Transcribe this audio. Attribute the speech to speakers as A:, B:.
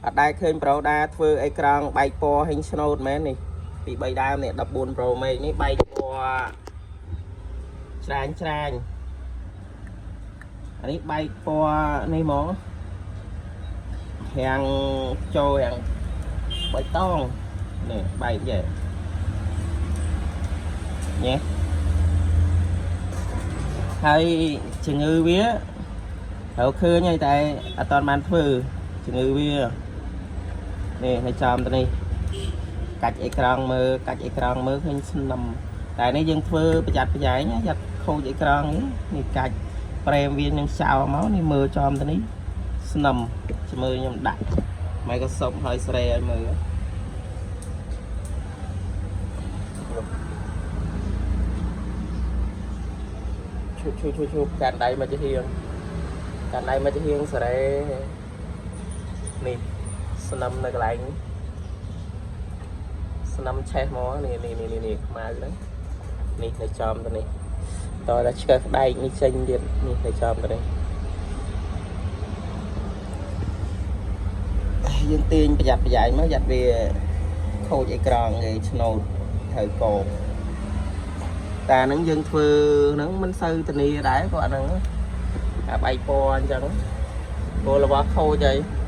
A: អត់ដែលឃើញប្រូដាធ្វើអេក្រង់បែកពណ៌ហេងស្នូតមែននេះពី3ដើមនេះ14 Pro Max នេះបែកពណ៌ច្រាញច្រាញអានេះបែកពណ៌នេះហ្មងរាំងចូលរាំងបៃតងនេះបែកចេះញ៉េហើយជំងឺវាត្រូវឃើញហើយតែអត់តាន់បានធ្វើជំងឺវានេះនៅចំទៅនេះកាច់អេក្រង់មើលកាច់អេក្រង់មើលឃើញស្នឹមតែនេះយើងធ្វើប្រយ័ត្នប្រយែងណាយ៉ាត់ខូចអេក្រង់នេះនេះកាច់ប្រេមវានឹងចោលមកនេះមើលចំទៅនេះស្នឹមចាំមើលខ្ញុំដាក់ Microsoft ហើយស្រេឲ្យមើលឈប់ឈប់ឈប់ឈប់កាន់ដៃមកជាហៀងកាន់ដៃមកជាហៀងស្រេនេះស្នឹមនៅកន្លែងនេះស្នឹមឆេះមកនេះនេះនេះនេះខ្មៅហ្នឹងនេះនៅចំទៅនេះតើតែឆ្កឹះក្ដែកនេះចេញទៀតនេះនៅចំទៅនេះយើងទាញប្រយ័ត្នប្រយែងមកយ៉ាត់វាខូចអេក្រង់គេឆ្នោតត្រូវកោតែហ្នឹងយើងធ្វើហ្នឹងមិនសូវធានាដែរគាត់ហ្នឹងអាបែកពណ៌អញ្ចឹងព្រោះរបស់ខូចហើយ។